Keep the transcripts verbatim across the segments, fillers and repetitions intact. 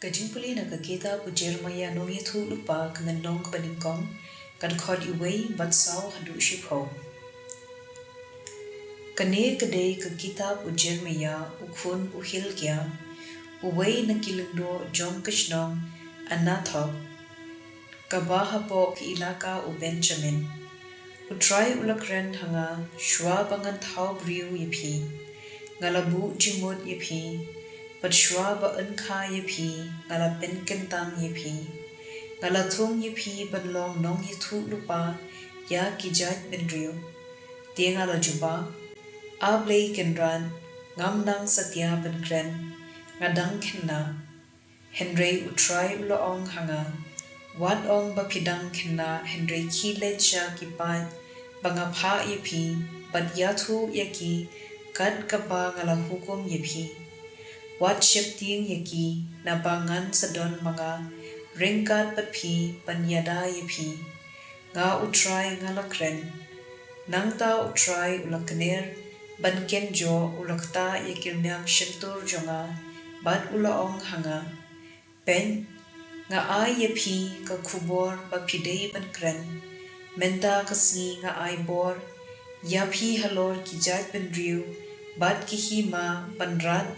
Ka jingpule na ka kitab u Jeremiah nongïathuhlypa, ka lynnong kaba nyngkong, ka dkhot wei bad saw haduh shiphew. Kane ka dei ka kitab u Jeremiah, u khun u Hilkiah, uwei na ki lyngdoh jong ka shnong Anathoth, kaba hapoh ka ilaka u Benjamin. U Trai u la kren ha nga, shuwa ba ngan thaw briew ïa phi, nga la buh jingmut ïa phi, bad shuwa ba yn kha ïa phi, nga la pynkyntang ïa phi. Nga la thung ïa phi ban long nongïathuhlypa ïa ki jaitbynriew. Te nga la jubab, A Blei Kynrad, ngam nang satia ban kren, nga dang khynnah. Hynrei u Trai u la ong ha nga, wat ong ba phi dang khynnah, hynrei khie leit sha ki paid ba nga phah ïa phi, bad ïathuh ïa ki kat kaba nga la hukum ïa phi. Wat sheptieng ïa ki, naba ngan sa don ma nga ryngkat bad phi ban ïada ïa phi. Nga u Trai nga la kren. Nangta u Trai u la kner ban kynjoh, u la ktah ïa ki rmiang shyntur jong nga, bad u la ong ha nga, Peit, nga ai ïa phi ka khubor ba phi dei ban kren. Mynta ka sngi nga ai bor ïa phi halor ki jaitbynriew bad ki hima ban rat,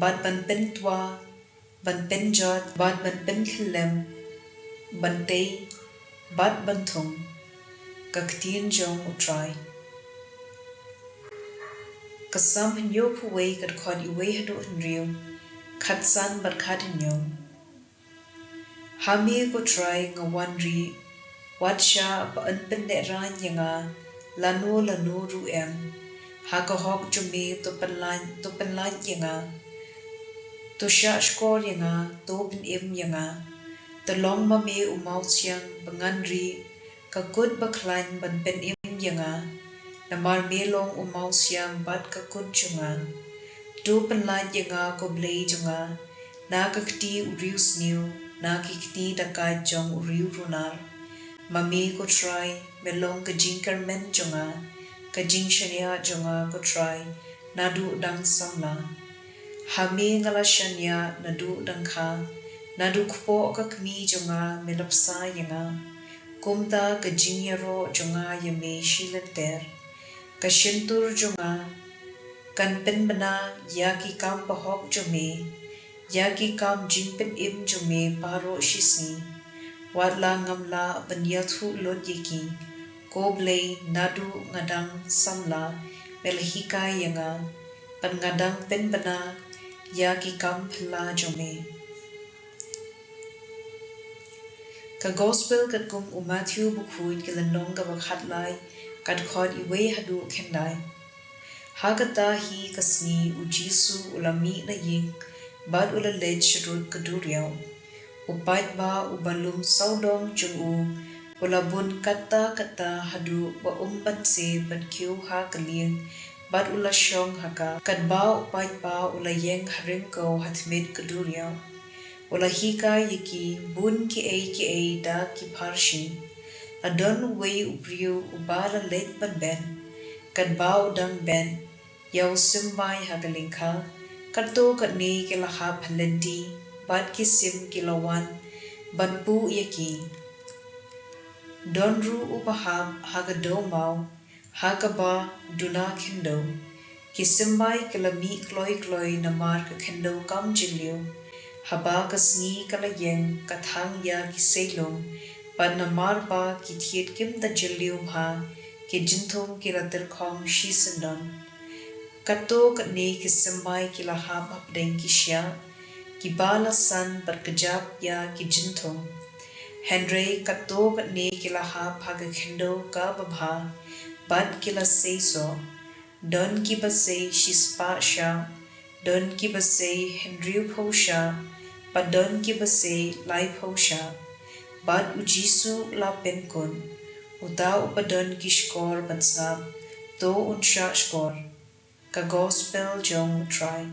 bad ban pyntwa, ban pynjot, bad ban pynkhyllem, ban tei, bad ban thung. Ka ktien jong u Trai. Ka Salm hynñiewphew wei, ka dkhot wei haduh hynriew, khatsan bad khathynñiew. Ha me ko Trai nga wan rieh, wat shah ba yn pynlehraiñ ïa nga lano lano ruh em. Ha ka hok jong me to pynlait, to pynlait ïa nga. To shahshkor ïa nga, to pynim ïa nga. To long ma me u mawsiang ba ngan rieh, ka kut bakhlaiñ ban pynim ïa nga. Namar me long u mawsiang bad ka kut jong nga. To pynlait ïa nga ko Blei jong nga, na ka kti u riewsniew, na ki kti dakait jong u riewrunar. Ma me ko Trai, me long ka jingkyrmen jong nga, ka jingshaniah jong nga ko Trai, naduh dang samla. Ha me nga la shaniah naduh dang kha, naduh kpoh ka kmie jong nga me la bsa ïa nga. Kumta ka jingïaroh jong nga ïa me shi lynter. Ka shyntur jong nga kan pynbna ïa ki kam bahok jong me, ïa ki kam jingpynim jong me baroh shisngi. Wat la ngam lah ban ïathuh lut ïa ki, ko Blei, naduh nga dang samla me la hikai ïa nga, bad nga dang pynbna ïa ki kam phylla jong me. Ka Gospel katkum u Mathaios bakhuid, ka lynnong kaba khatlai, ka dkhot wei haduh khyndai. Ha kata hi ka sngi u Jisu u la mih na ïing, bad u la leit sharud ka duriaw. U paidbah uba lum sawdong jong u u la bun katta katta haduh ba um banse ban kiew ha ka lieng, bad u la shong ha ka. Katba u paidbah u la ïeng ha ryngkew ha thmit ka duriaw, u la hikai ïa ki bun kiei kiei da ki pharshi. La don uwei u briew uba la leit ban bet. Katba u dang bet ïa u symbai ha ka lyngkha, katto katne ki la hap ha lynti, bad ki sim ki la wan ban puh ïa ki. Don ruh uba hap ha ka dewmaw, ha kaba duna khyndew. Ki symbai ki la mih kloi kloi namar ka khyndew kam jylliew. Haba ka sngi ka la ïeng, ka thang ïa ki seilung, bad namar ba ki thied kim da jylliew bha, ki jynthung ki la tyrkhong shisyndon. Katto katne ki symbai ki la hap hapdeng ki shiah, kiba la san bad kjap ïa ki jynthung. Hynrei katto katne ki la hap ha ka khyndew kaba bha, bad ki la sei soh. Don kiba sei shispah shah, don kiba sei hynriewphew shah, bad don kiba sei laiphew shah. Bad u Jisu u la pynkut, uta uba don ki shkor ban sngap, to un shahshkor. Ka Gospel jong u Trai.